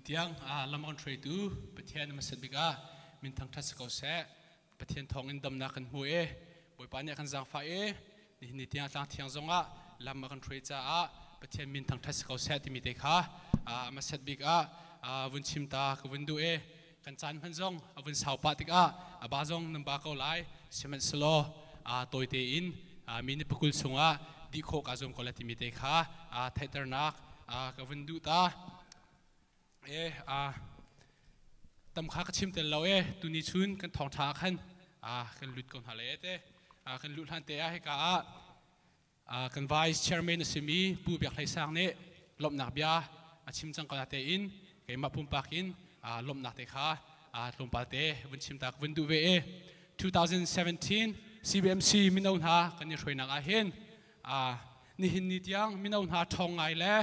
tiang lam kan hruaitu Pathian hmasat bik ah min thangṭhat si ko seh. Pathian thawng in damnak kan hmu i Bawipa nih a kan zaangfah i nihin ni tiang tlang thiang zongah lam a kan hruai caah Pathian min thangṭhat si ko seh timi te kha hmasat bik ah vun chim ta ka vun duh i kan caan hman zong a vun sau pah tikah a ba zong nan ba ko lai. Sihmanhsehlaw tawi tein mi ni pakul chungah dih khawh kaa zuam ko lai timi te kha theihternak ka vun duh ta. E tam kha ka chim tel lo e. Tuni chun kan thawngṭha ah khan kan lut ko hna le te. Kan luh hlan te ah hika ah kan vice chairman a simi Pu Biak Hlei Sang nih lawmhnak bia a chim cang ko na tein keimah pumpak in lawmhnak te kha tlawmpal te vun chim ta ka vun duh ve e. 2017 CBMC mino hna kan i hruainak ah hin nihin ni tiang mino hna ṭhawng ngai le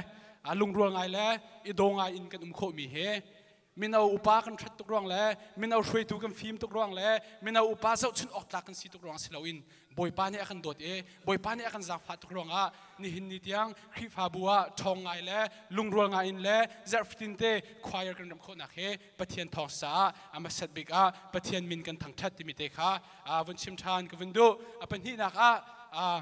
lungrual ngai le i daw ngai in kan um khawhmi hi mino upa kan ṭhat tuk ruang le mino hruaitu kan fim tuk ruang le mino upa zohchunh awk tlak kan si tuk ruang si loin Bawipa nih a kan dawt i Bawipa nih a kan zaangfah tuk ruangah nihin ni tiang Khrihfabu ah ṭhawng ngai le lungrual ngai in le zarhfatin te choir kan ram khawhnak hi Pathian thawng caah a hmasat bik ah Pathian min kan thangṭhat timi te kha vun chim ṭhan ka vun duh. A pahnihnak ah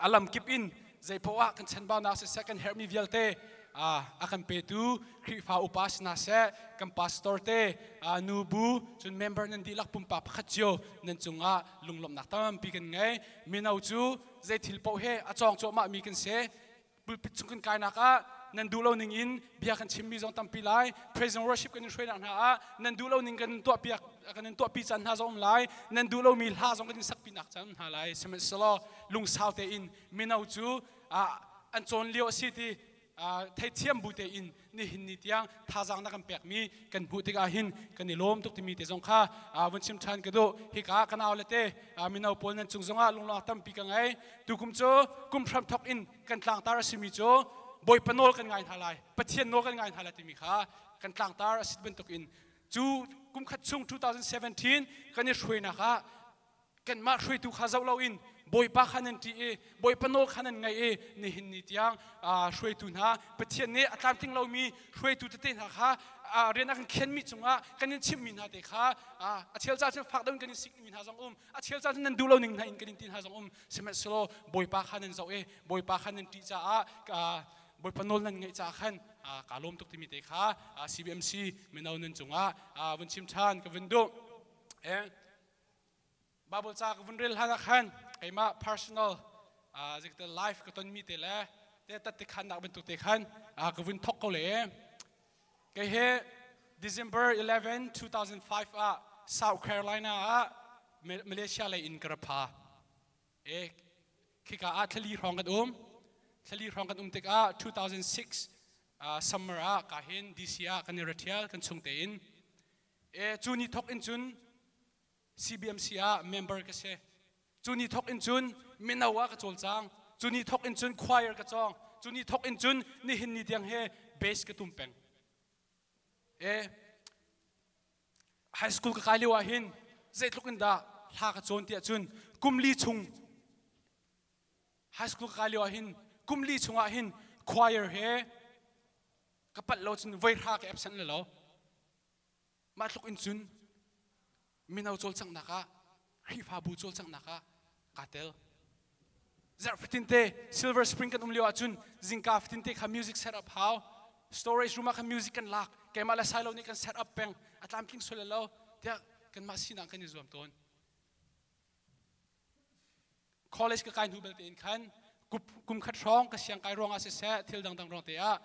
a lamkip in zeipoah kan chanbaunak siseh, kan herhmi vialte a kan petu Khrihfa upa sina seh, kan pastor te, nu bu, cun member nan dihlak pumpak pakhat cio nan cungah lunglawmhnak tampi kan ngei. Mino cu zei thil paoh he a cawng cuahmah mi kan si. Pulpit chung kan kainak ah nan duh lo ning in bia kan chimmi zong tampi lai. Praise and worship kan in hruainak hna ah nan duh lo ning kan tuahpiak kan in tuahpi caan hna zong um lai. Nan duh lomi hla zong kan in sakpi nak caan hna lai. Sihmanhsehlaw lungsau tein mino cu an cawn lio a si ti theithiam bu tein nihin ni tiang thazaang na kan pekmi kan hmuh tikah hin kan i lawm tuk timi te zong kha vun chim ṭhan ka duh. Hika ka nau le te mino pawl nan cung zongah lunglawng tampi ka ngei. Tukum cu kum hram thok in kan tlangtar a simi cu Bawipa nawl kan ngai hna lai, Pathian nawl kan ngai hna lai timi kha kan tlangtar a si bantukin cu kum khat chung 2017 kan i hruainak ah kanmah hruaitu kha zoh loin Bawipa kha nan ṭih i Bawipa nawl kha nan ngaih i nihin ni tiang hruaitu hna, Pathian nih a tlamtling lomi hruaitu tete hna kha rian a kan khenmi cungah kan in chimhmi hna te kha a chel ca cun fak deuh in kan in sikmi hna zong um, a chel ca cun nan duh lo ning hna in kan in ti hna zong um. Sihmanhsehlaw Bawipa kha nan zoh i Bawipa kha nan ṭih caah, Bawipa nawl nan ngaih caah khan kaa lawm tuk timi te kha CBMC mino nan cungah vun chim ṭhan ka vun duh. Bible ca ka vun rel hlan ah khan keimah personal zikte life ka tonmi te le te tat te khan nak bantuk te khan ka vun thok ko le. Kei he December 11, 2005 ah South Carolina ah Malaysia lei in ka ra pha e. Khika ah thlali hrawng kan um. Thlali hrawng kan um tikah 2006 summer ah ka hin DC ah kan i ra thial kan chung tein e. Cu ni thok in cun CBMC ah member ka si. Cu ni thok in cun mino ah ka cawlcang. Cu ni thok in cun choir ka cawng. Cu ni thok in cun nihin ni tiang he bass ka tum peng. E high school ka kai lio ah hin zeitluk in dah hla ka cawn tiah cun kum li chung high school ka kai lio ah hin kum li chung ah hin choir he ka palh lo cun voi hra ka absent le lo. Mah tluk in cun mino cawlcanghnak ah, Khrihfabu cawlcanghnak ah kaa tel. Zarh fatin te Silver Spring kan um lio ahcun zingka fatin te kha music set up hau. Storage room ah khan music kan lak. Keimah le Silo nih kan set up peng. A tlamtling sual lo tiah kanmah sinak kan i zuam tawn. College ka kai hnu belte in khan kum khat hrawng ka siang kai ruangah siseh, thil dangdang ruang te ah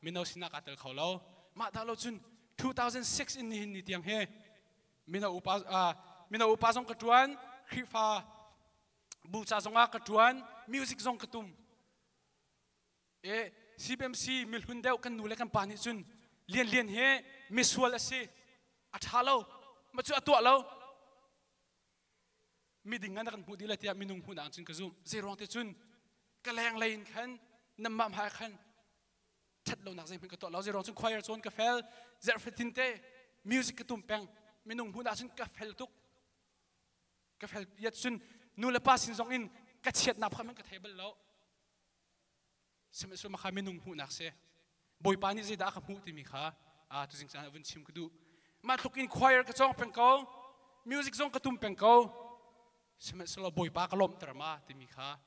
mino sinah kaa tel kho lo. Mah dah lo cun 2006 in nihin ni tiang hi mino upa zong ka tuan, Khrihfa bu ca zongah ka tuan, music zong ka tum. E CBMC mihlun deuh kan nu le kan pa nih cun Lian Lian hi misual a si, a ṭha lo, ma cu a tuah lo, miding an kan hmuh dih le tiah minung hmuhnak cun ka zumh. Zeiruang te cun ka leng lei in khan namah hmai khan ṭhat lonak zeihmanh ka tuah lo. Zeiruang cun choir cawn ka fel, zarhfatin te music ka tum peng. Minung hmuhnak cun ka fel tuk, ka fel yet cun nu le pa sin zong in ka chiatnak pakhat hmanh ka thei bal lo. Sihmanhsehlaw makha minung hmuhnak si. Bawipa nih zeidah a ka hmuh timi kha. Tuzing caan ah vun chim ka duh. Mah tluk in choir ka cawng peng ko, music zong ka tum peng ko. Sihmanhsehlaw Bawipa ka lawmhter ma timi kha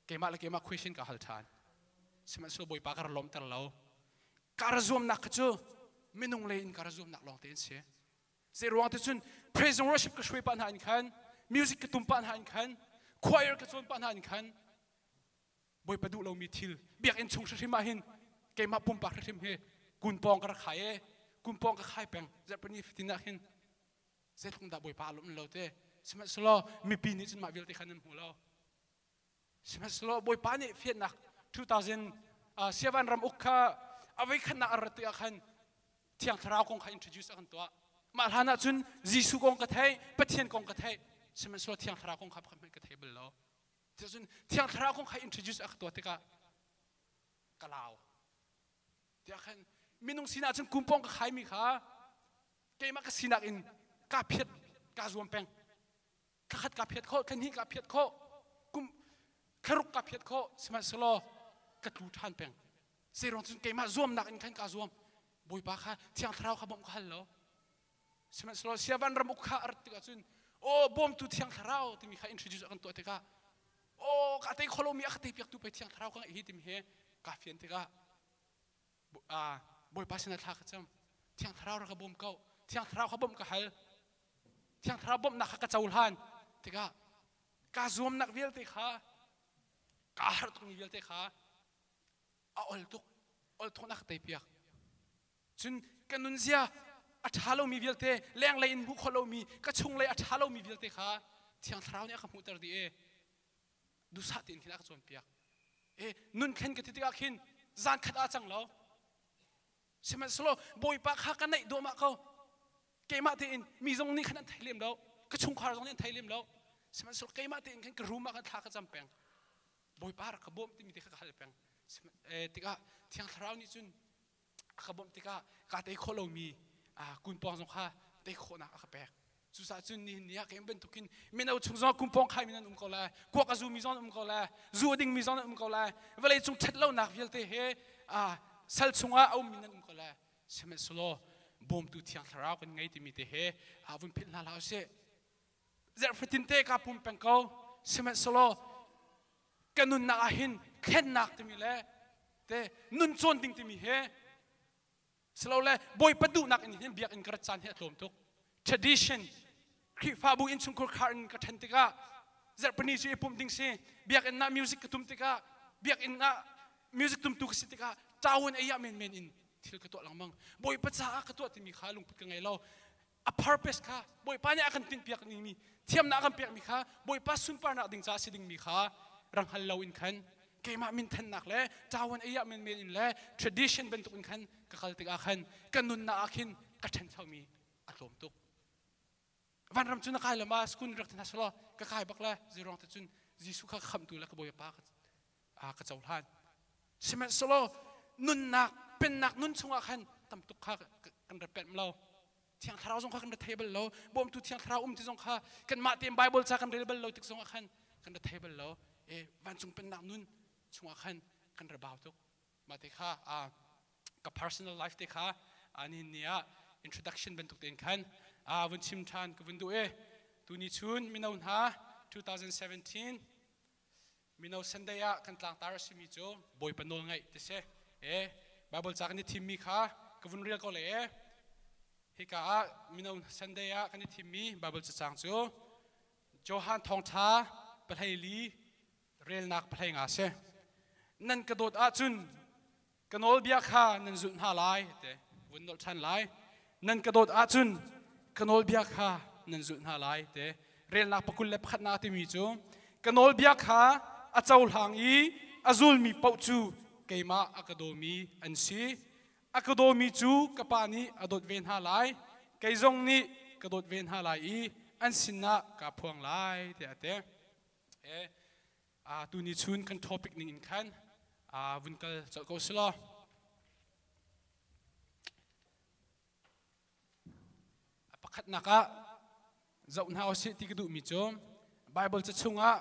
keimah le keimah question ka hal ṭhan. Sihmanhsehlaw Bawipa ka ra lawmhter lo. Ka ra zuamnak kha cu minung lei in ka ra zuamnak lawng te an si. Zei ruang te cun praise and worship ka hruai pah hna in khan, music ka tum pah hna in khan, choir ka cawn pah hna in khan Bawipa duh lomi thil biakinn chung hrimhrim ah hin keimah pumpak hrimhrim hi kunpawng ka rak khai e kunpawng ka khai peng zarhpini fatin ah hin zeitluk dah Bawipa a lawm lo te. Sihmanhsehlaw mipi nih cun mah vialte khan an hmu lo. Sihmanhsehlaw Bawipa nih fiannak 2000 Siavan ram uk kha a voikhatnak a rat tikah khan Thiang Thlarau kong kha introduce a kan tuah. Mah hlan ah cun Jesuh kong ka theih, Pathian kong ka theih, sihmanhsehlaw Thiang Thlarau kong kha pakhat hmanh ka thei bal lo. Cun Thiang Thlarau kong kha introduce a ka tuah tikah ka lau. Tiah khan minung sinah cun kumpong ka khaimi kha keimah ka sinak in kaa phiat kaa zuam peng. Thlakhat kaa phiat khawh, thlahnih kaa phiat khawh, kum thlaruk kaa phiat khawh, sihmanhsehlaw ka tlu ṭhan peng. Zeiruang cun keimah zuamnak in khan kaa zuam. Bawipa kha Thiang Thlarau kha bawmh ka hal lo. Sihmanhsehlaw siavan ram uk kha a rat tikah cun aw bawmtu Thiang Thlarau timi kha introduce a kan tuah tikah aw ka tei kho lomi a ka teipiaktu pei Thiang Thlarau ka ngeih hi timi he kaa fian tikah Bawipa sinah thla ka cam. Thiang Thlarau rak ka bawm ko. Thiang Thlarau kha bawmh ka hal. Thiang Thlarau bawmhnak kha ka cohlan tikah kaa zuamnak vialte kha kaa harh tukmi vialte kha a ol tuk ol thawng a ka teipiak. Cun ka nunzia a ṭha lomi vialte lenglei in hmuh khawh lomi ka chunglei a ṭha lomi vialte kha Thiang Thlarau nih a ka hmuhter dih i duhsah tein khin a ka cawnpiak. E nun thlen ka ti tikah khin zan khat ah cang lo. Sihmanhsehlaw Bawipa kha ka naih duahmah ko. Keimah tein mi zong nih khan an thei lem lo. Ka chungkhar zong nih an thei lem lo. Sihmanhsehlaw keimah tein khan ka room ah khan thla ka cam peng. Bawipa rak ka bawm timi te kha ka hal peng. Tikah Thiang Thlarau nih cun a ka bawmh tikah kaa tei khawh lomi kunpawng zong kha tei khawhnak a ka pek. Cucaah cun nihin ni ah keimah bantukin mino chung zong kumpawng khaimi nan um ko lai, kuak a zumi zong nan um ko lai, zu a dingmi zong nan um ko lai, vawlei cung ṭhat lonak vialte he sal chungah a ummi nan um ko lai. Sihmanhsehlaw bawmtu Thiang Thlarau kan ngei timi te he vun philh hna hlah usih. Zarh fatin te kaa pum peng ko. Sihmanhsehlaw ka nunnak ah hin thlennak timi le te nun cawn ding timi he silole Bawipa duhnak in hin biakinn ka rat caan hi a tlawm tuk. Tradition Khrihfabu innchungkhur khar in ka ṭhen tikah zarhpini cu i pumh ding si, biakinn ah music ka tum tikah biakinn ah music tumtu ka si tikah ṭawun ei ah menmen in thil ka tuah lengmang. Bawipa caah ka tuah timi kha lungput ka ngei lo. A purpose kha Bawipa nih a kan tinhpiak mi thiamnak a kan pekmi kha Bawipa sunparnak ding caah si dingmi kha rang hal lo in khan keimah minthannak le ṭawan ei ah menmen in le tradition bantuk in khan ka kal tikah khan ka nunnak ah khin ka ṭhanchomi a tlawm tuk. Vanram cu na kai le ma school rak ti hna selaw ka kai bak le zeiruang te cun Jesuh kha khamhtu le ka Bawipa ka cohlan. Sihmanhsehlaw nunnak pennak nun chungah khan tam tuk kha kan ra penh lo. Thiang Thlarau zong kha kan ra thei bal lo. Bawmtu Thiang Thlarau um ti zong kha kanmah tein Bible ca kan rel bal lo tik zongah khan kan ra thei bal lo. E vancung pennak nun chungah khan kan ra bau tuk. Mah te kha ka personal life te kha nihin ni ah introduction bantuk tein khan vun chim ṭhan ka vun duh e. Tuni chun mino hna 2017 Mino Sunday ah kan tlangtar a simi cu Bawipa nawl ngaih ti si. E Bible ca kan i thimmi kha ka vun rel ko le e. Hika ah Mino Sunday ah kan i thimmi Bible cacang cu Johan Thawngṭha pahlei relnak pahlei nga si. Nan ka dawt ahcun ka nawlbia kha nan zulh hna lai te vun nolh ṭhan lai. Nan ka dawt ahcun ka nawlbia kha nan zulh hna lai te relnak pakul le pakhatnak timi cu ka nawlbia kha a cohlang i a zulmi paoh cu keimah a ka dawmi an si. A ka dawmi cu ka Pa nih a dawt ve hna lai, kei zong nih ka dawt ve hna lai i an sinah kaa phuang lai tiah a ti. Tuni chun kan topic ning in khan vun kal colh ko selaw. Pakhatnak ah zoh hna usih ti ka duhmi cu Bible ca chungah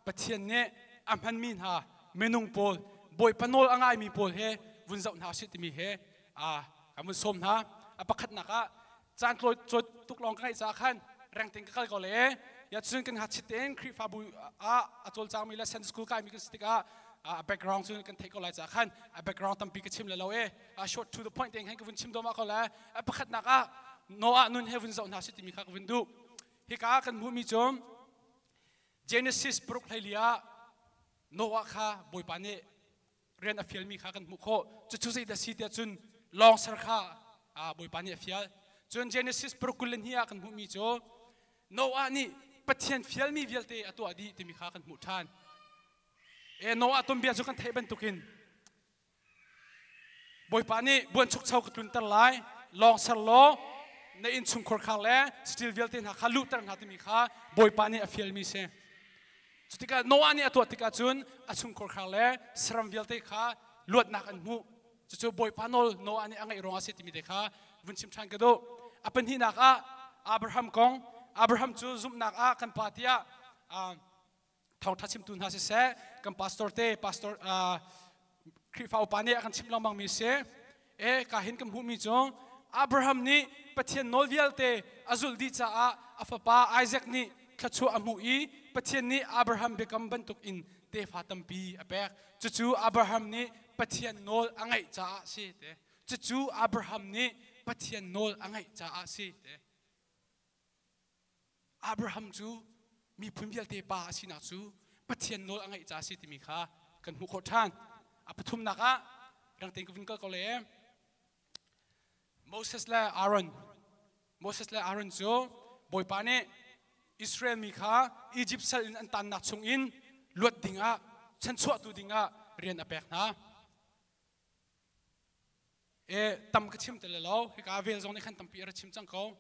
Pathian nih a hmanmi hna minung pawl Bawipa nawl a ngaimi pawl he vun zoh hna usih timi he. Kan vun sawm hna. A pakhatnak ah caan tlawi cawi tuk lawng ka ngaih caah khan reng tein ka kal ko le ya cun kan ngakchit tein Khrihfabu ah a cawlcangmi le Sunday school kaimi kan si tikah a background cu kan theih ko lai caah khan a background tampi ka chim le lo e a short to the point tein khan ka vun chim dawmah ko le a pakhatnak ah Noah nun he vun zoh hna si timi kha ka vun duh. Hika kan hmuhmi cu Genesis paruk hleili ah Noah kha Bawipa nih rian a fialmi kha kan hmuh khawh. Cucu zeidah si tiah cun lawng ser kha Bawipa nih a fial. Cun Genesis paruk 22 ah kan hmuhmi cu Noah nih Pathian fialmi vialte a tuah dih timi kha kan hmuh ṭhan. E Noah tuanbia cu kan theih bantukin Bawipa nih buanchukcho ka tlunter lai, lawng ser law na innchungkhar kha le saṭil vialte hna kha luhter hna timi kha Bawipa nih a fialmi si. Cutikah Noah nih a tuah tikah cun a chungkhar kha le saram vialte kha luatnak an hmuh. Cucu Bawipa nawl Noah nih a ngaih ruangah a si timi te kha vun chim ṭhan ka duh. A pahnihnak ah Abraham kong. Abraham cu zumhnak ah kan pa tiah thawngṭha chimtu hna siseh, kan pastor te pastor Khrihfa upa nih a kan chimh lengmang mi si. E ka hin kan hmuhmi cu Abraham nih Pathian nawl vialte a zulh dih caah a fapa Isaac nih thluachuah a hmuh i Pathian nih Abraham biakam bantuk in tefa tampi a pek. Cucu Abraham nih Pathian nawl a ngaih caah si te. Cucu Abraham nih Pathian nawl a ngaih caah si te. Abraham cu miphun vialte pa a sinak cu Pathian nawl a ngaih ca a si timi kha kan hmuh khawh ṭhan. A pathumnak ah rang tein ka vun kal ko le Moses le Aaron Moses le Aaron cu Bawipa nih Israel mi kha Egypt sal in an tannak chungin luat dingah chanchuahtu dingah rian a pek hna. E tam ka chim te le lo hika vel zong nih khan tampi a ra chim cang ko.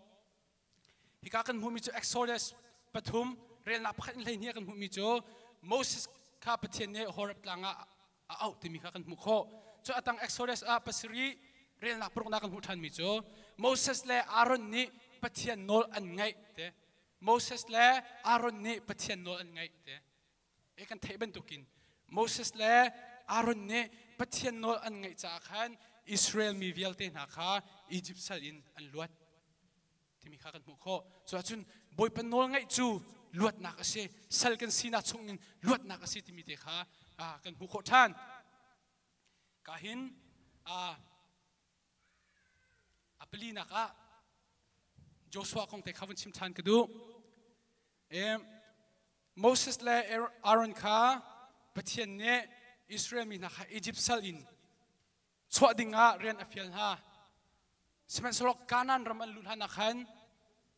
Hika kan hmuhmi cu Exodus pathum relnak pakhat in 12 kan hmuhmi cu Moses kha Pathian nih Horeb tlang ah a auh timi kha kan hmuh khawh. Cu atang Exodus ah pasarih relnak paruknak kan hmuh ṭhanmi cu Moses le Aaron nih Pathian nawl an ngaih te. Moses le Aaron nih Pathian nawl an ngaih te. E kan theih bantukin Moses le Aaron nih Pathian nawl an ngaih caah khan Israel mi vialte hna kha Egypt sal in an luat timi kha kan hmuh khawh. Cu ahcun Bawipa nawl ngaih cu luatnak a si, sal kan sinak chungin luatnak a si timi te kha kan hmuh khawh ṭhan. Ka hin a palinak ah Joshua kong te kha vun chim ṭhan ka duh. Moses le Aaron kha Pathian nih Israel mi hna kha Egypt sal in chuah dingah rian a fial hna. Sihmanhsehlaw Kanaan ram an luh hlan ah khan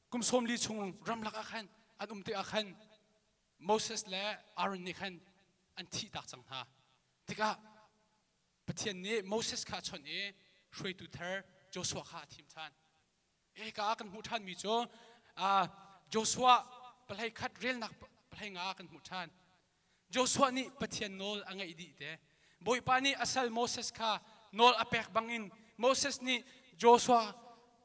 kum 40 chung ramlak ah khan an um tikah khan Moses le Aaron nih khan an thihtak cang hna. Tikah Pathian nih Moses kha a chawnh i hruaitu thar Joshua kha a thim ṭhan. Hika ah kan hmuh ṭhanmi cu Joshua pahlei khat relnak pahlei nga ah kan hmuh ṭhan. Joshua nih Pathian nawl a ngaih dih te. Bawipa nih a sal Moses kha nawl a pek bangin Moses nih Joshua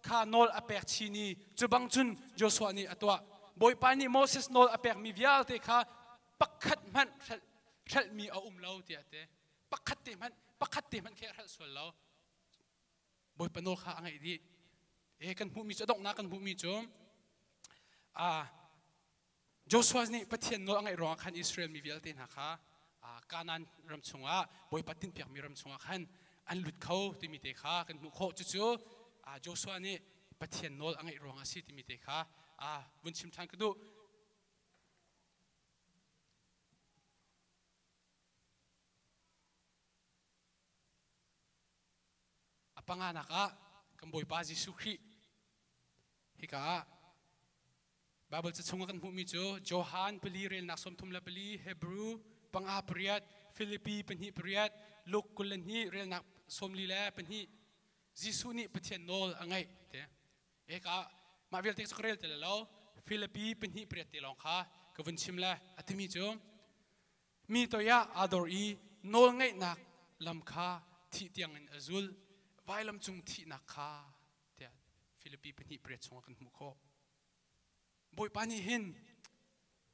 kha nawl a pek chin i cu bang cun Joshua nih a tuah. Bawipa nih Moses nawl a pekmi vialte kha pakhat hmanh hrelhmi a um lo tiah te. Pakhat te hmanh pakhat te hmanh khi a hrelh sual lo. Bawipa nawl kha a ngaih dih. E kan hmuhmi cu a donghnak kan hmuhmi cu Joshua nih Pathian nawl a ngaih ruangah khan Israel mi vialte hna kha Kanaan ram chungah Bawipa tinhpiakmi ram chungah khan an lut kho timi te kha kan hmuh khawh. Cucu Joshua nih Pathian nawl a ngaih ruangah a si timi te kha vun chim ṭhan ka duh. A panganak ah kan Bawipa Jesuh Khrih hika ah Baibal ca chungah kan hmuhmi cu Johan pali relnak 34, Hebrew 5 8, Filipi 2 8, Luke 22 relnak 42. Jesuh nih Pathian nawl a ngaih te. Eka mah vialte cu ka rel te lo Filipi 2 8 te lawng kha ka vun chim le a timi cu Mi toiah aa dor i nawlngaihnak lam kha thih tiangin a zul, vailam cung thihnak kha tiah Filipi 2:8 chungah kan hmuh khawh. Bawipa nih hin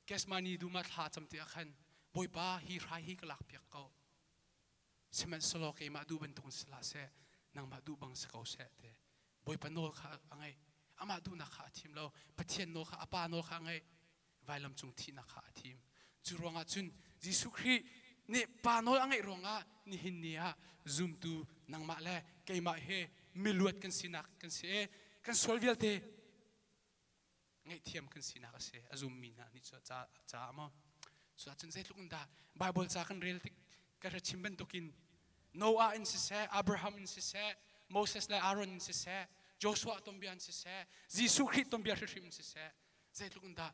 Gethsemane dum ah thla a cam tikah khan Bawipa hi hrai hi ka lakpiak ko. Sihmanhsehlaw keimah duh bantukin si hlah seh, Nangmah duh bang si ko seh te. Bawipa nawl kha a ngaih. Amah duhnak kha a thim lo. Pathian nawl kha a pa nawl kha a ngaih. Vailam cung thihnak kha a thim. Cu ruangah cun Jesuh Khrih nih pa nawl a ngaih ruangah nihin ni ah zumtu nangmah le keimah he miluat kan sinak kan si i kan sual vialte ngaihthiam kan sinak a si a zummi hna nih cu caah maw cuahcun zeitluk in dah Bible ca kan rel tik ka ra chim bantukin Noah in siseh Abraham in siseh Moses le Aaron in siseh Joshua tuanbia in siseh Jesuh Khrih tuanbia hrimhrim in siseh zeitluk in dah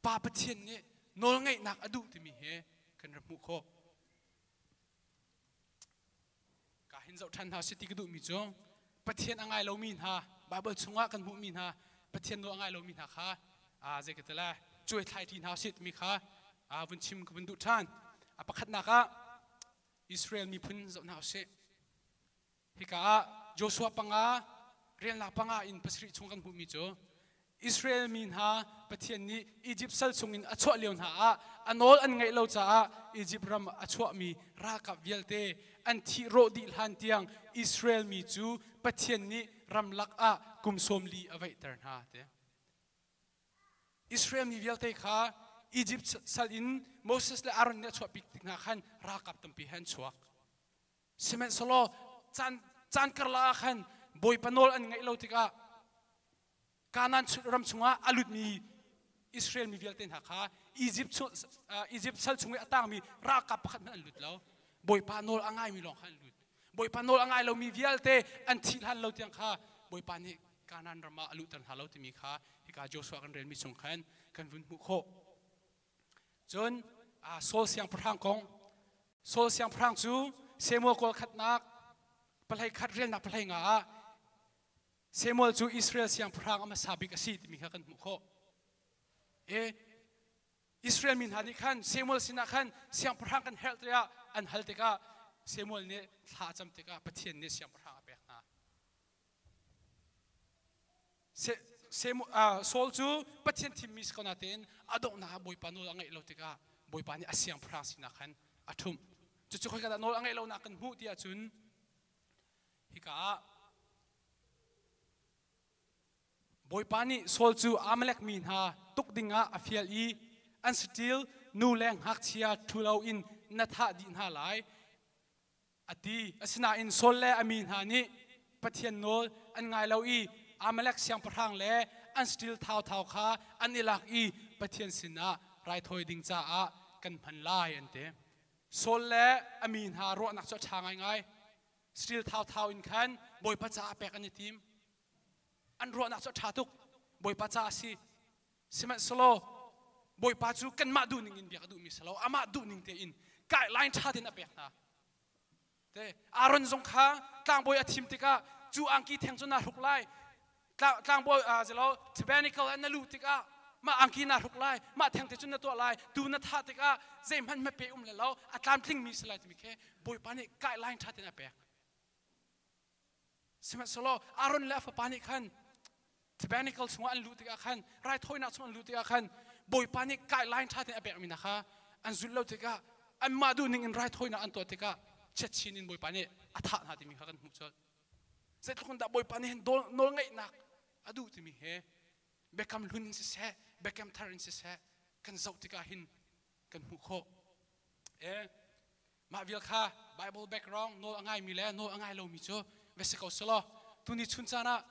Pa Pathian nih nawlngeihnak a duh timi hi kan ra hmuh khawh. Ka hin zoh ṭhan hna si ti ka duhmi cu Pathian a ngai lomi hna Baibal chungah kan hmuhmi hna Pathian nawl a ngai lomi hna kha zei ka ti lai cuai thlai ṭi hna usih timi kha vun chim ka vun duh ṭhan. A pakhatnak ah Israel miphun zoh hna usih. Hika ah Joshua panga relnak panga in pasarih chung kan hmuhmi cu Israel mi hna Pathian nih Izipt sal chungin a chuah lio hna ah a nawl an ngaih lo caah Izipt ram a chuahmi ralkap vialte an thih rawh dih hlan tiang Israel mi cu Pathian nih ramlak ah kum sawm li a vaihter hna ti. Israel mi vialte kha Izipt sal in Moses le Aaron nih a chuahpi tik hna khan ralkap tampi he an chuak. Sihmanhsehlaw caan caan karlak ah khan Bawipa nawl an ngaih lo tikah Kanaan ram chungah a lutmi Israel mi vialte hna kha Egypt Egypt sal chung i a tangmi ralkap pakhat hmanh an lut lo. Bawipa nawl a ngaimi lawng kha an lut. Bawipa nawl a ngai lomi vialte an thih hlan lo tiang kha Bawipa nih Kanaan ram ah a luhter hna lo timi kha hika Joshua kan relmi chung khan kan vun hmuh khawh. Cun Saul siangpahrang kong Saul siangpahrang cu Samuel kawl khatnak pahlei khat relnak pahlei nga ah Samuel cu Israel siangpahrang a hmasa bik a si timi kha kan hmuh khawh. E Israel mi hna nih khan Samuel sinah khan siangpahrang kan herh tiah an hal tikah Samuel nih thla a cam tikah Pathian nih siangpahrang a pek hna. Saul cu Pathian thimmi si ko nain a donghnak ah Bawipa nawl a ngaih lo tikah Bawipa nih a siangpahrang sinak khan a ṭhumh. Cucu khoika dah nawl a ngaih lonak kan hmuh ti ahcun hika ah Bawipa nih Saul cu Amalek mi hna tuk dingah a fial i an saṭil nu le ngakchia ṭhu loin na thah dih hna lai. A ti. Asinain Saul le a mi hna nih Pathian nawl an ngai lo i Amalek siangpahrang le an saṭil thauthau kha an i lak i Pathian sinah raithawi ding caah kan hman lai an ti. Saul le a mi hna ruahnak cu a ṭha ngaingai. Saṭil thauthau in khan Bawipa caah pek an i tim. An ruahnak cu a ṭha tuk. Bawipa caah a si. Sihmanhsehlaw Bawipa cu kanmah duhning in biak a duhmi si lo, amah duhning tein guideline ṭha tein a pek hna. Te Aaron zong kha tlangbawi a thim tikah cu angki theng cu naa hruk lai. Tlangbawi zelo tabernacle ah na luh tikah mah angki naa hruk lai, mah theng te cun na tuah lai, tu na thah tikah zeihmanh hmape um le lo, a tlamtlingmi si lai timi khi Bawipa nih guideline ṭha tein a pek. Sihmanhsehlaw Aaron le a fapa nih khan tabernacle chungah an luh tikah khan raithawinak chung an luh tikah khan Bawipa nih guideline ṭha tein a pekmi hna kha an zulh lo tikah anmah duhning in raithawinak an tuah tikah chiatchin in Bawipa nih a thah hna timi kha kan hmuh colh. Zeitluk in dah Bawipa nih hin nawlngeihnak a duh timi hi biakam hlun in siseh biakam thar in siseh kan zoh tikah hin kan hmuh khawh. E mah vial kha Bible background nawl a ngaimi le nawl a ngai lomi cu va si ko selaw tuni chun caan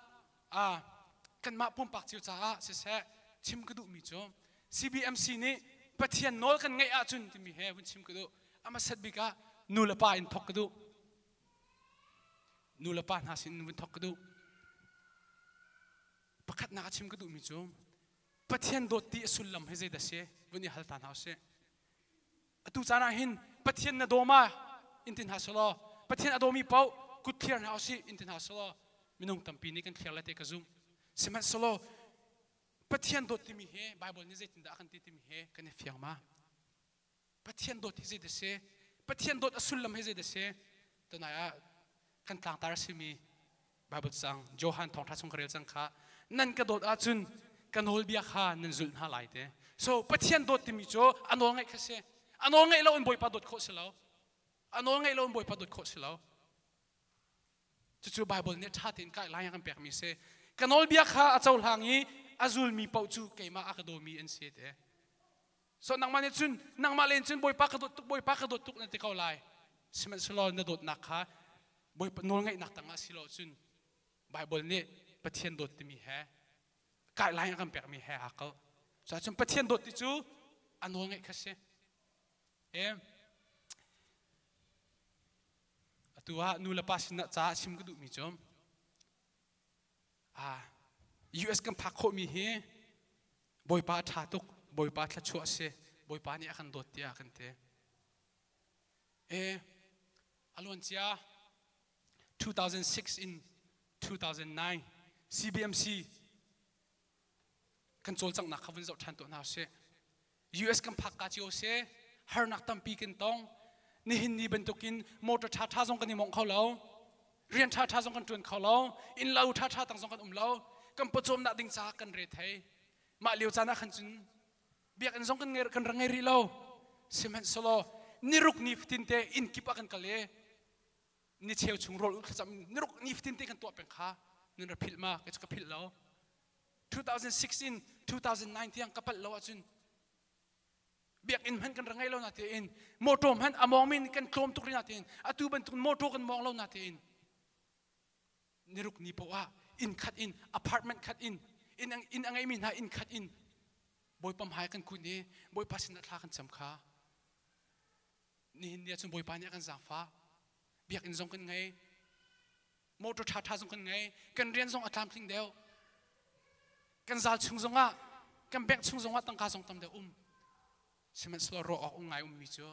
ah kanmah pumpak cio caah siseh chim ka duhmi cu CBMC nih Pathian nawl kan ngeih ahcun timi he vun chim ka duh. A hmasat bik ah nu le pa in thawk ka duh. Nu le pa hna sin vun thawk ka duh. Pakhatnak a chim ka duhmi cu Pathian dawt ti a sullam hi zeidah si vun i hal ta hna usih. Atu caan ah hin Pathian na daw ma in ti hna selaw Pathian a dawmi paoh kut thliar hna usih in ti hna selaw minung tampi nih kan thliar lai te ka zumh. Sihmanhsehlaw Pathian dawt timi hi Bible nih zeitindah a kan ti timi hi kan i fiang ma? Pathian dawt hi zeidah si? Pathian dawt a sullam hi zeidah si? Tunai ah kan tlangtar a simi Bible cang Johan thawngṭha chung ka rel cang kha nan ka dawt ahcun ka nawlbia kha nan zulh hna lai te. So Pathian dawt timi cu a nawl ngaih kha si. A nawl ngaih lo in Bawipa dawt khawh si lo. A nawl ngaih lo in Bawipa dawt khawh si lo. Cucu Bible nih ṭha tein kai lai a kan pekmi si. Ka nawlbia kha a cohlang i a zulmi paoh cu keimah a ka dawmi an si te. So nangmah nih cun nangmah len cun Bawipa ka dawt tuk Bawipa ka dawt tuk na ti ko lai. Sihmanhsehlaw na dawtnak kha Bawipa nawlngaihnak tangah si lo cun Bible nih Pathian dawt timi he kai lai a kan pekmi he aa kalh. Cuahcun Pathian dawt ti cu a nawl ngeih kha si. E atu ah nu le pa sinah ca chim ka duhmi cu US kan phak khawhmi hi Bawipa a ṭha tuk, Bawipa thluachuah a si, Bawipa nih a kan dawt tiah kan ti. E a luancia 2006 in 2009 CBMC kan cawlcanghnak kha vun zoh ṭhan tuah hna usih. US kan phak ka cio si, harnak tampi kan tong. Nihin ni bantukin motor ṭhaṭha zong kan i mawngh kho lo. Rian ṭhaṭha zong kan ṭuan kho lo. Innlo ṭhaṭha tang zong kan um lo. Kan pawcawmnak ding caah kan re thei. Mah lio caan ah khan cun biakinn zong kan ngei kan rak ngei rih lo. Sihmanhsehlaw niruk ni fatin te inn kip ah kan kal i ni cheu chung rawl thlacam niruk ni fatin te kan tuah peng kha nan ra philh ma kei cu ka philh lo 2006 in 2009 tiang ka palh lo ahcun biakinn hmanh kan ra ngei lo na tein motor hmanh a mawng min kan tlawm tuk rih na tein atu bantuk motor kan mawng lo na tein niruk ni poah ah inn khat in apartment khat in inn inn a ngeimi hna inn khat in bawipa hmai kan kun i bawipa sinah thla kan cam kha nihin ni ahcun bawipa nih a kan zaangfah biakinn zong kan ngei motor ṭhaṭha zong kan ngei kan rian zong a tlamtling deuh kan zal chung zongah kan bank chung zongah tangka zong tam deuh um sihmanhsehlaw ruah awk um ngai ummi cu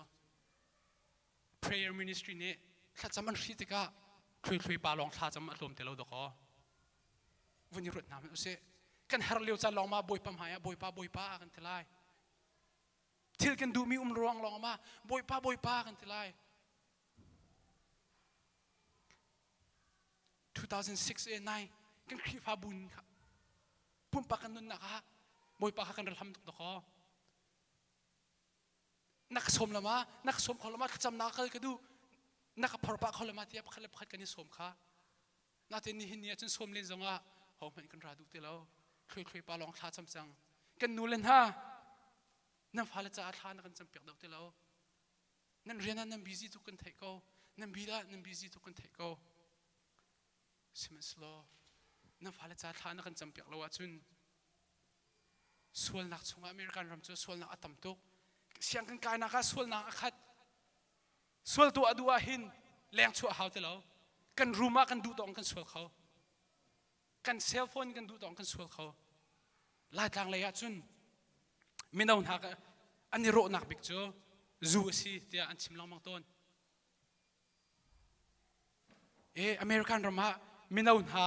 prayer ministry nih thlacam an hri tikah thlui thlui pa lawng thlacam a tlawm te lo dakaw vun i ruat hna hmanh usih kan har lio caan lawng ma bawipa hmai ah bawipa bawipa kan ti lai thil kan duhmi um ruang lawng ma bawipa bawipa kan ti lai 2006 e 9 kan Khrihfabu kha pumpak kan nunnak ah Bawipa kha kan ral ham tuk dakaw na ka sawm lama na ka sawm kho lama thlacam na kal ka duh na ka phor pah kho lama tiah pakhat le pakhat kan i sawm kha natin nihin ni ahcun sawm len zongah ho hmanh kan ra duh ti lo thlui thlui pa lawng thla cam cang kan nu le hna nan fale caah thla na kan cam piak deuh ti lo nan rian ah nan busy tuk kan theih ko nan bil ah nan busy tuk kan theih ko sihmanhsehlaw nan fale ca thla na kan cam piak lo ahcun sualnak chungah American ram cu sualnak a tam tuk siang kan kainak ah sualnak a khat sual tuah a duh ah hin leng chuah hau ti lo kan room ah kan duh tawng kan sual kho kan cell phone kan duh tawng kan sual kho Laitlang lei ah cun mino hna an i rawhnak bik cu zu a si tiah an chim lengmang tawn. E American ram ah mino hna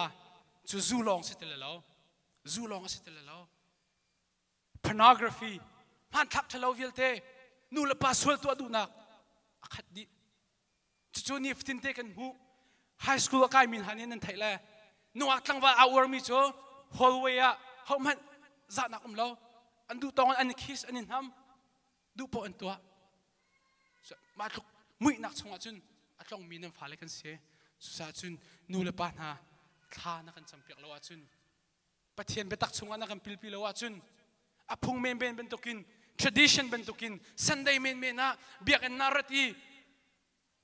cu zu lawng si ti lo, zu lawng a si ti lo. Pornography, hmanthlak ṭhalo vialte, nu le pa sual tuah duhnak a khat dih. Cucu ni fatin te kan hmuh. High school a kaimi hna nih nan theih le nungak tlangval aa uarmi cu hallway ah hohmanh zahnak um lo. An duh tawng in an i kiss, an i hnam. Duh poh an tuah. Mah tluk muihnak chungah cun a tlongmi nan fale kan si. Cucaah cun nu le pa hna thla na kan campiak lo ahcun Pathian biatak chungah na kan pilpi lo ahcun a phung menmen bantukin tradition bantukin Sunday menmen ah biakinn na rat i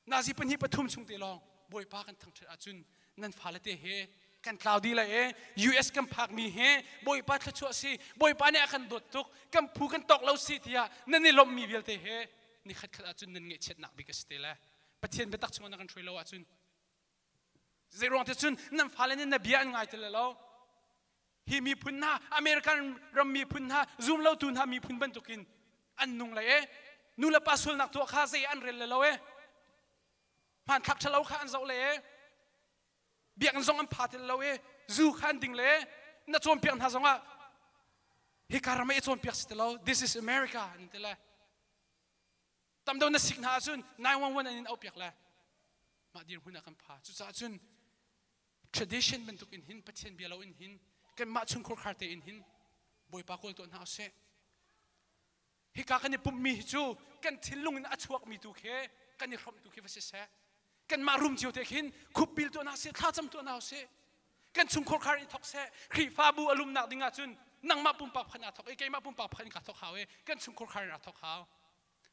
nazi pahnih pathum chung te lawng Bawipa kan thangṭhat ahcun nan fale te he kan tlau dih lai e US kan phakmi he Bawipa thluachuah si Bawipa nih a kan dawt tuk kan phu kan tawk lo si tiah nan i lawmhmi vialte he ni khat khat ahcun nan ngaihchiatnak bik a si te le Pathian biatak chungah na kan hruai lo ahcun Zeiruang te cun nan fale nih na bia an ngai ti lo. Hi miphun hna, American ram miphun hna, zum lotu hna miphun bantukin an nung lai e. Nu le pa sualnak tuah kha zei an rel le lo e. Hmanthlak ṭhalo kha an zoh le e. Biakinn zong an pha ti lo e. Zu kha an ding le e. Na cawnpiak hna zongah hika ram ah i cawnpiak si ti lo. This is America an ti le. Tam deuh na sik hna ahcun 911 an in auhpiak le mah dirhmun ah kan pha. Cucaah cun tradition bantuk in hin Pathian bia lo in hin kanmah chungkhur khar te in hin Bawipa kawl tuah hna usih. Hika kan i pumhmi hi cu kan thinlung in a chuakmi tu khi kan i hrawmh tu khi va si seh. Kanmah rum cio te khin khupbil tuah hna sih, thlacam tuah hna usih. Kan chungkhur khar in thok seh. Khrihfabu a lumnak ding ahcun nangmah pumpak pakhat naa thok i keimah pumpak pakhat in kaa thok hau i kan chungkhur khar in aa thok hau.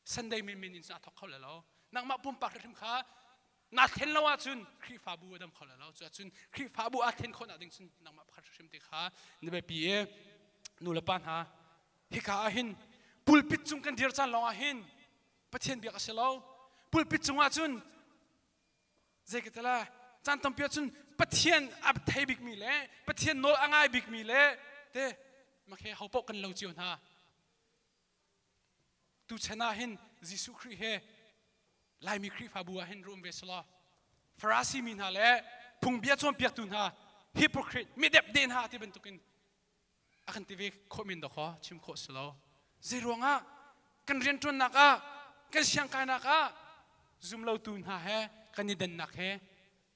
Sunday min min in cun aa thok kho le lo. Nangmah pumpak hrimhrim kha naa thlen lo ahcun Khrihfabu a dam kho le lo. Cuahcun Khrihfabu aa thlen khawhnak ding cun nangmah pakhat hrimhrim te kha na biapi i nu le pa hna hika ah hin pulpit cung kan dir caan lawng ah hin Pathian biak a si lo. Pulpit cung ah cun zei ka tala caan tampi ah cun Pathian a thei bikmi le Pathian nawl a ngai bikmi le te makhe ho paoh kan lo cio hna. Tuchan ah hin Jesuh Khrih he Laimi Khrihfabu ah hin rum ve selaw Farasi mi hna le phungbia cawnpiaktu hna hypocrite midepde hna ti bantukin a kan ti ve khawh men dawkaw chim khawh si lo. Zei ruangah kan rianṭuannak ah kan siangkainak ah zumlotu hna he kan i dannak he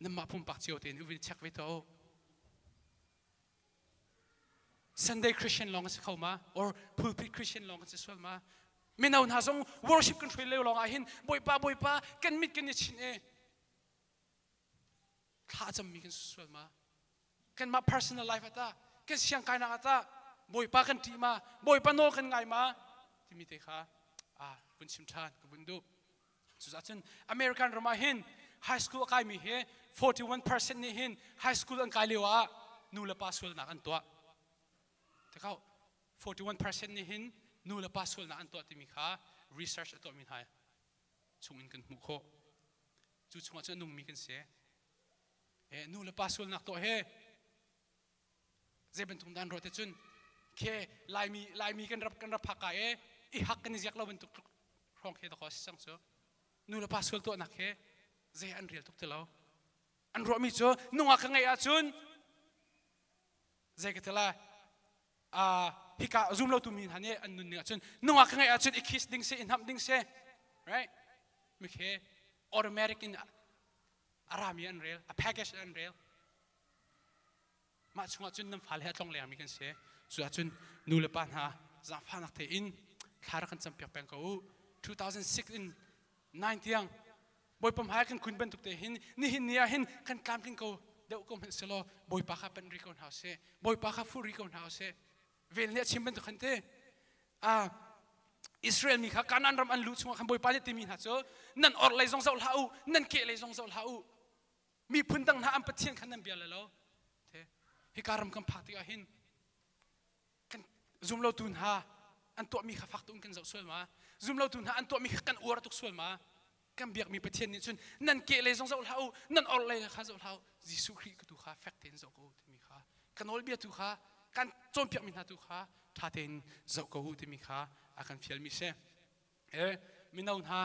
nanmah pumpak cio tein uvin check ve tuah u. Sunday Christian lawng a si kho ma or pulpit Christian lawng a si sual ma? Mino hna zong worship kan hruai lio lawng ah hin Bawipa Bawipa kan mit kan i chinh i thla cammi kan si sual ma? Kanmah personal life ata kan siangkainak ata Bawipa kan ṭih ma? Bawipa nawl kan ngai ma? Timi te kha ah vun chim ṭhan ka vun duh. Cucaah cun American ram ah hin high school a kaimi hi 41% nih hin high school an kai lio ah nu le pa sualnak an tuah. Tikau 41% nih hin nu le pa sualnak an tuah timi kha research a tuahmi hna chung in kan hmuh khawh. Cu chungah cun a nungmi kan si. E, nu le pa sualnak tuah he zei bantuk dan ruah te cun khe laimi laimi kan rap kan rap phak ka e i hak kan i ziak lo bantuk hrawng khe dakaw si cang cu nu le pa sual tuahnak he zei an rel tuk ti lo an ruahmi cu nungak ka ngeih ahcun zei ka ti lai hika zum lo tu mi hna nih an nun ning ahcun nungak ka ngeih ahcun i kiss ding si i hnamh ding si right mi khe automatic in a rami an rel a package an rel Mah chungah cun nan fale he a tlong lengmi kan si. Cu ahcun nu le pa hna zaangfahnak tein thla rak kan campiak peng ko u. 2006 in 9 tiang Bawipa hmai kan kun bantuk te hin nihin ni ah hin kan tlamtling ko deuh ko hmanh selaw Bawipa kha panh rih ko hna usih. Bawipa kha fuh rih ko hna usih. Vel nih a chim bantuk khan te ah Israel mi kha Kanaan ram an luh chungah khan Bawipa nih timi hna cu nan orh lei zong zoh hlah u, nan keh lei zong zoh hlah u. Miphun dang hna an pathian khan nan bia le lo. Hika ram kan phak tikah hin kan zumlotu hna an tuahmi kha fak tuk in kan zoh sual ma? Zumlotu hna an tuahmi kha kan uar tuk sual ma? Kan biakmi Pathian nih cun nan keh lei zong zoh hlah u, nan orh lei kha zoh hlah u, Jesuh Khrih tu kha fek tein zoh ko u timi kha ka nawlbia tu kha kan cawnpiakmi hna tu kha ṭha tein zoh ko u timi kha a kan fialmi si. E mino hna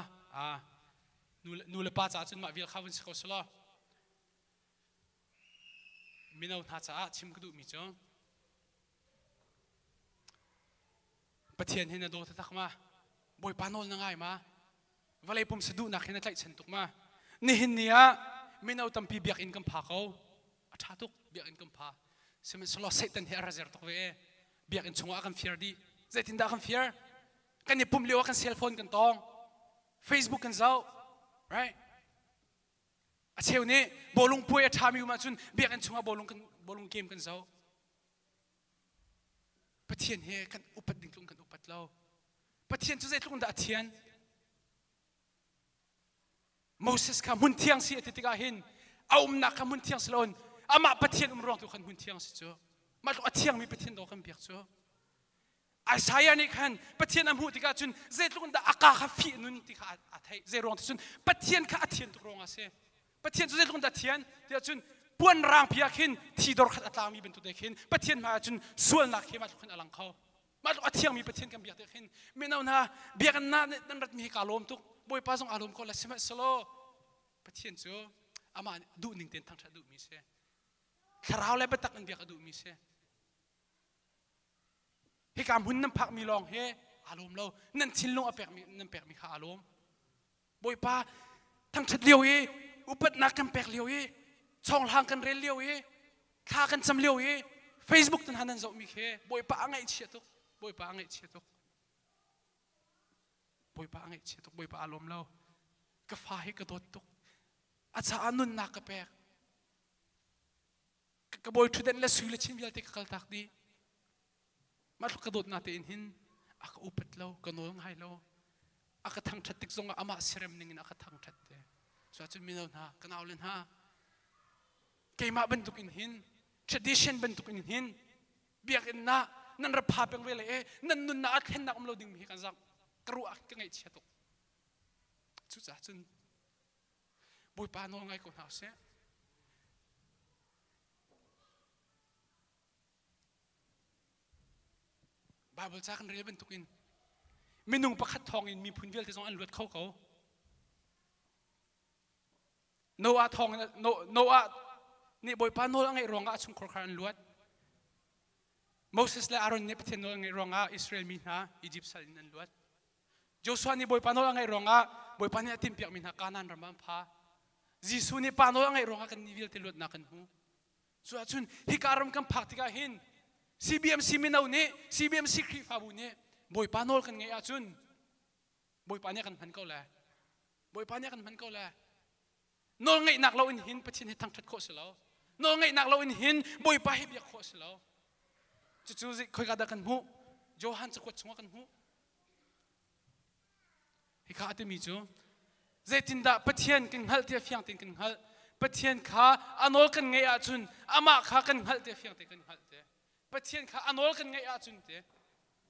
nu le pa caah cun mah vial kha vun si ko selaw mino hna caah chim ka duhmi cu Pathian hi na daw taktak ma? Bawipa nawl na ngai ma? Vawlei pumsa duhnak hi na tlaihchan tuk ma? Nihin ni ah mino tampi biakinn kan pha ko. A ṭha tuk biakinn kan pha. Sihmanhsehlaw Satan hi a ra zer tuk ve e. Biakinn chungah a kan fir dih. Zeitindah kan fir? Kan i pumh lio ah kan cell phone kan tawng. Facebook kan zoh. Right? A cheu nih bawlung puai a ṭhami um ahcun biakinn chungah bawlung kan bawlung game kan zoh. Pathian he kan upat ding tlung kan upat lo. Pathian cu zeitluk in dah a thian? Moses kha hmun thiang si a ti tikah hin a umnak kha hmun thiang si loin amah Pathian um ruang tu khan hmun thiang si cu. Mah tluk a thiangmi Pathian dawh kan biak cu. Isaiah nih khan Pathian a hmuh tikah cun zeitluk in dah a ka kha fih nun ti kha a theih. Zei ruang ti cun Pathian kha a thian tuk ruang ah si. Pathian cu zeitluk in dah thian tiah cun puan rangpi ah khin thi dor khat a tlangmi bantuk te khin Pathian hmai ah cun sualnak khi mah tluk khin a lang kho. Mah tluk a thiangmi Pathian kan biak te khin mino hna biakinn na nan ratmi hi kaa lawm tuk. Bawipa zong aa lawm ko la sihmanhsehlaw Pathian cu amah duh ning tein thangṭhat duhmi si. Thlarau le biatak in biak a duhmi si. Hika hmun nan phakmi lawng hi aa lawm lo. Nan thinlung a pekmi nan pekmi kha aa lawm. Bawipa thangṭhat lio i upatnak kan pek lio i chawnghlang kan rel lio i thla kan cam lio i Facebook tan han nan zohmi khi Bawipa a ngaihchia tuk. Bawipa a ngaihchia tuk. Bawipa a ngaihchia tuk. Bawipa aa lawm lo. Ka fa hi ka dawt tuk. A caah nunnak ka pek. Ka bawi ṭhutdenh le sui le chin vialte ka kaltak dih. Mah tluk ka dawtnak tein hin a ka upat lo, ka nawl ngai lo. A ka thangṭhat tik zongah amah siarem ning in a ka thangṭhat te. Cuahcun mino hna, ka naule hna, keimah bantuk in hin, tradition bantuk in hin, biakinn ah nan ra pha peng ve le e, nan nunnak ah thlennak um lo ding mi hi kan zang ka ruah ka ngaihchia tuk. Cucaah cun Bawipa nawl ngai ko hna usih. Bible ca kan rel bantukin minung pakhat thawngin miphun vialte zong an luat kho ko. Noah thawng Noah nih Bawipa nawl a ngeih ruangah a chungkhar kha an luat. Moses le Aaron nih Pathian nawl a ngeih ruangah Israel mi hna Egypt sal in an luat. Joshua nih Bawipa nawl a ngaih ruangah Bawipa nih a timhpiakmi hna Kanaan ram ah an pha. Jesuh nih Pa nawl a ngaih ruangah kan nih vialte luatnak kan hmu. Cu ahcun hika ram kan phak tikah hin CBMC mino nih CBMC Khrihfabu nih Bawipa nawl kan ngeih ahcun Bawipa nih a kan hman ko le Bawipa nih a kan hman ko le nawl ngeihnak lo in hin Pathian hi thangṭhat khawh si lo nawl ngeihnak lo in hin Bawipa hi biak khawh si lo cucu khoika dah kan hmuh Johan cakuat chungah kan hmuh Hika a timi cu zeitindah Pathian kan hngalh tiah fiang tein kan hngalh. Pathian kha a nawl kan ngeih ahcun amah kha kan hngalh tiah fiang tein kan hngalh te. Pathian kha a nawl kan ngeih ahcun te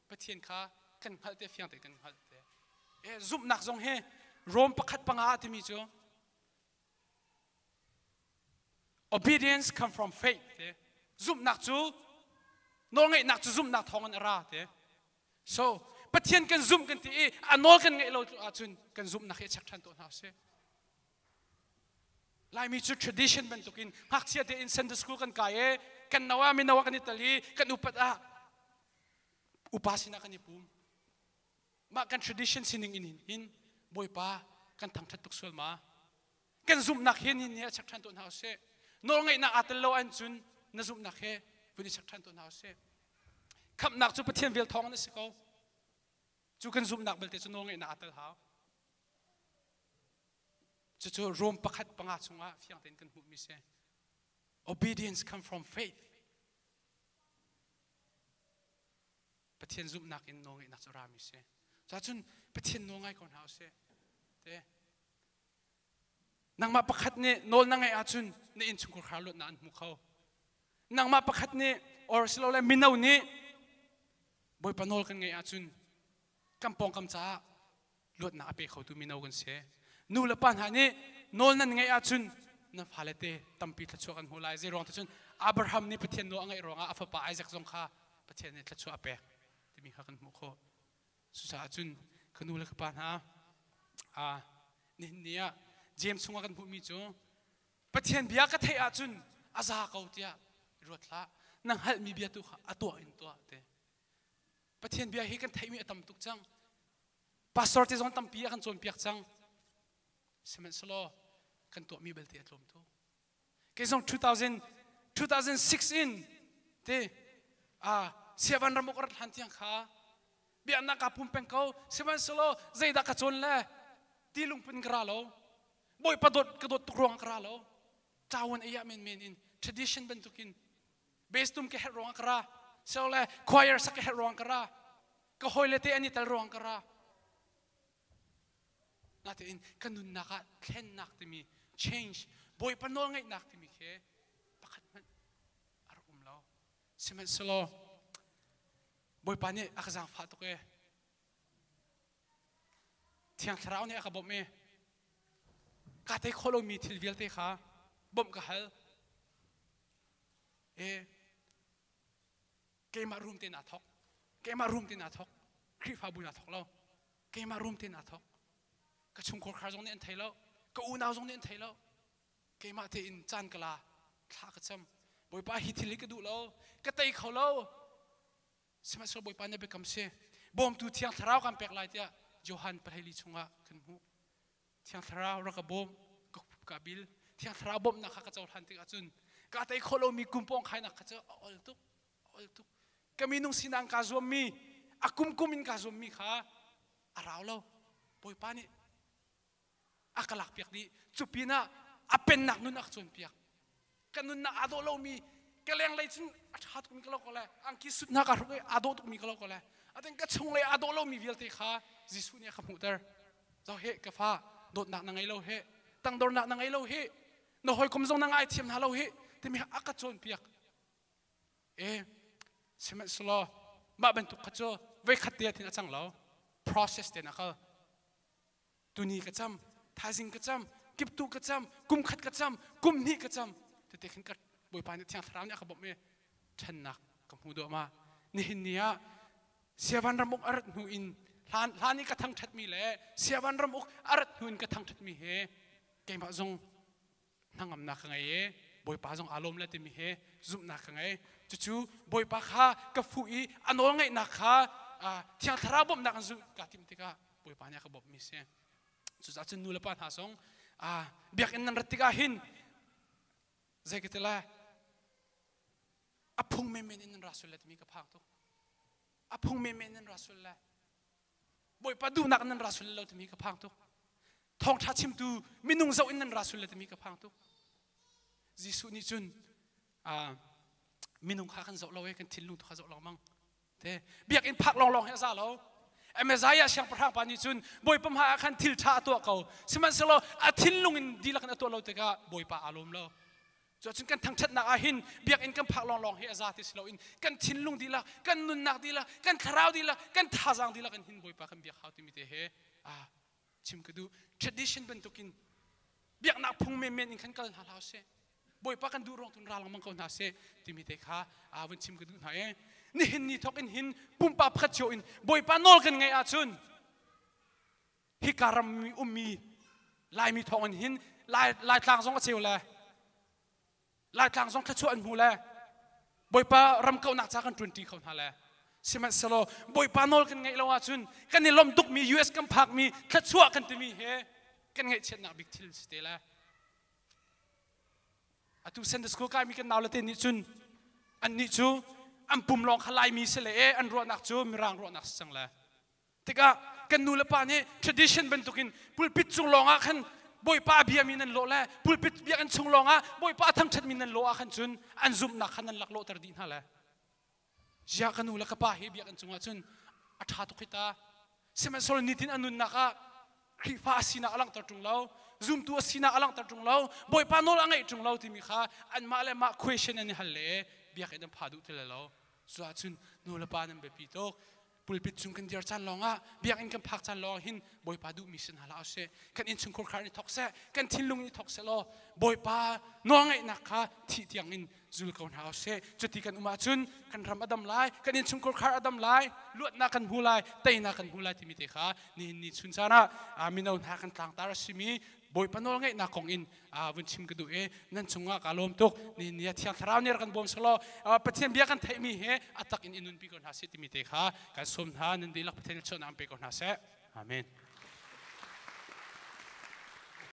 Pathian kha kan hngalh tiah fiang tein kan hngalh te. E, zumhnak zong hi Rom pakhat panga a timi cu obedience come from faith te. Zumhnak cu nawlngeihnak cu zumhnak thawngin a ra te. So Pathian kan zumh kan ti i a nawl kan ngeih lo ahcun kan zumhnak hi a check ṭhan tawn hna usih. Laimi cu tradition bantukin ngakchia tein Sunday school kan kai i kan no ah mino ah kan i tel i kan upat ah upa sinah kan i pum. Mah kan tradition sining in hin Bawipa kan thangṭhat tuk sual ma? Kan zumhnak hi ni a check ṭhan tawn hna usih. Nawlngeihnak aa tel lo ahcun na zumhnak hi vun i check ṭhan tawn hna usih. Khamhnak cu Pathian vel thawng in a si ko. Cu kan zumhnak belte cu nawlngeihnak aa tel hau. Cucu Rom pakhat panga chungah fiang tein kan hmuhmi si. Obedience come from faith. Pathian zumhnak in nawlngeihnak cu rami si. Cacun Pathian nawl ngai ko hna usih. Te. Nangmah pakhat nih nawl na ngeih ahcun na innchungkhar kha luatnak an hmu kho. Nangmah pakhat nih or silole mino nih Bawipa nawl kan ngeih ahcun kan pawngkam caah luatnak a pe khotu mino kan si. Nu le pa hna nih nawl nan ngeih ahcun nan fale te tampi thluachuah kan hmu lai. Zei ruang te cun Abraham nih Pathian nawl a ngeih ruangah a fapa Isaac zong kha Pathian nih thluachuah a pek timi kha kan hmuh khawh. Cucaah cun ka nu le ka pa hna nihin ni ah James chungah kan hmuhmi cu Pathian bia ka theih ahcun a za ko tiah ruat hlah. Na hngalhmi bia tu kha a tuah in tuah te. Pathian bia hi kan theihmi a tam tuk cang. Pastor te zong tampi a kan cawnpiak cang. Sihmanhsehlaw kan tuahmi belte a tlawm tuk. Kei zong 2000, 2006 in te siavan ram uk rat hlan tiang kha biaknak kaa pum peng ko sihmanhsehlaw zeidah ka cawn le ti lungpun ka ra lo bawipa dawt ka dawt tuk ruang ka ra lo cawan ei ah men men in tradition bantukin bass tum ka herh ruang ka ra sole choir sak ka herh ruang ka ra ka hawile te an i tel ruang ka ra Natein ka nunnak ah thlennak timi change Bawipa nawlngaihnak timi khi pakhat hmanh a rak um lo. Sihmanhsehlaw Bawipa nih a ka zaangfah tuk e. Thiang Thlarau nih a ka bawmh i kaa tei khawh lomi thil vialte kha bawmh ka hal. E keimah room tein aa thawk. Keimah room tein aa thawk. Khrihfabu in aa thawk lo. Keimah room tein aa thawk. Ka chungkhar khar zong nih an thei lo. Ka unau zong nih an thei lo. Keimah tein caan ka la, thla ka cam. Bawipa hi thil hi ka duh lo. Ka tei kho lo. Sihmanhsehlaw Bawipa nih biakam si. Bawmtu Thiang Thlarau kan pek lai tiah Johan pahleili chungah kan hmuh. Thiang Thlarau rak ka bawm, ka ka bil. Thiang Thlarau bawmhnak kha ka cohlan tikah cun ka tei khawh lomi kum pawng khainak kha cu a ol tuk. ol tuk ka minung sinak kaa zuammi a kumkum in kaa zuammi kha a rau lo bawipa nih a ka lakpiak dih cu pinah A pennak nun a ka cawnpiak. Ka nunnak aa dawh lomi ka lenglei cun a ṭha tukmi ka lo ko le angki sut hna ka hruk i aa dawh tukmi ka lo ko le atin ka chunglei aa dawh lomi vialte kha Jesuh nih a ka hmuhter. Zo he ka fa, dawtnak na ngei lo he, tangdornak na ngei lo he, na hawikom zong na ngaithiam hna lo he timi a ka cawnpiak. E sihmanhsehlaw mah bantuk kha cu voikhat te ah thin a cang lo, process te na kal. Tuni ka cam, thaizing ka cam, kiptu ka cam, kum khat ka cam, kum hnih ka cam, tete khin ka Bawipa nih Thiang Thlarau nih a ka bawmh i ṭhannak ka hmu duah ma. Nihin ni ah Siavan ram uk a rat hnu in hlan hlan i ka thangṭhatmi le Siavan ram uk a rat hnu in ka thangṭhatmi he keimah zong hnangamnak ka ngei i Bawipa zong aa lawm le timi he zumhnak ka ngei. Cucu Bawipa kha ka fuh i a nawl ngaihnak kha Thiang Thlarau bawmhnak in zulh kaa timh tikah Bawipa nih a ka bawmhmi si. Cucaah cun nu le pa hna zong biakinn nan rat tikah hin zei ka ti lai, a phung menmen in nan ra sul le timi ka phang tuk. A phung menmen in nan ra sul le Bawipa duhnak in nan ra sul lo timi ka phang tuk. Thawngṭha chimtu minung zoh in nan ra sul le timi ka phang tuk. Jesuh nih cun minung kha kan zoh lo i kan thinlung tu kha zoh lengmang. Te biakinn phak lawnglawng hi a za lo. Messiah siangpahrang pa nih cun Bawipa hmai ah khan thil ṭha a tuah ko. Sihmanhsehlaw a thinlung in dihlak in a tuah lo tikah Bawipa aa lawm lo. Cuahcun kan thangṭhatnak ah hin biakinn kan phak lawnglawng hi a za ti si loin kan thinlung dihlak, kan nunnak dihlak, kan thlarau dihlak, kan thazaang dihlak in hin Bawipa kan biak hau timi te he chim ka duh. Tradition bantukin biaknak phung menmen in khan kal hna hlah sih. Bawipa kan duh ruang tun ra lengmang ko hna sih timi te kha vun chim ka duh hna i nihin ni thawk in hin pumpak pakhat cio in Bawipa nawl kan ngaih ahcun hika ram ummi Laimi thawng in hin Laitlang zong a ceu le Laitlang zong thluachuah an hmu le Bawipa ram kauhnak ca kan ṭuanṭi kho hna le. Sihmanhsehlaw Bawipa nawl kan ngaih lo ahcun kan i lawmh tukmi US kan phakmi thluachuah kan timi he kan ngaihchiatnak bik thil si te le. Atu Sunday school kaimi kan nau le te nih cun annih cu an pum lawng kha Laimi si le e an ruahnak cu Mirang ruahnak si cang le. Tikah kan nu le pa nih tradition bantukin pulpit cung lawngah khan Bawipa a biami nan lawh le pulpit biakinn chung lawngah Bawipa a thangṭhatmi nan lawh ah khan cun an zumhnak kha nan laklawhter dih hna le. Ziah ka nu le ka pa hi biakinn cungah cun a ṭha tuk hi ta. Sihmanhsehlaw nitin a nunnak ah Khrihfa a sinak a langhter ṭung lo, zumtu a sinak a langhter ṭung lo, Bawipa nawl a ngaih ṭung lo timi kha anmah le mah question an i hal le biakinn an pha duh ti lo. Cuahcun nu le pa nan biapi tuk. Pulpit cung kan dir caan lawngah, biakinn kan phak caan lawng hin Bawipa duhmi si hna hlah usih. Kan innchungkhar khar in i thawk seh, kan thinlung in i thawk seh law Bawipa nawlngaihnak kha thih tiang in zul ko hna usih. Cuti kan um ahcun kan ram a dam lai, kan innchungkhar khar a dam lai, luatnak kan hmu lai, teinak kan hmu lai timi te kha nihin ni chun caan ah mino hna kan tlangtar a simi Bawipa nawlngaihnak kong in vun chim ka duh i nan cungah ka lawm tuk. Ni ni Thiang Thlarau nih rak kan bawm selaw Pathian bia kan theihmi he a tak in i nunpi ko hna seh timi te kha kan sawm hna. Nan dihlak Pathian chuahnak an pe ko hna seh. Amen.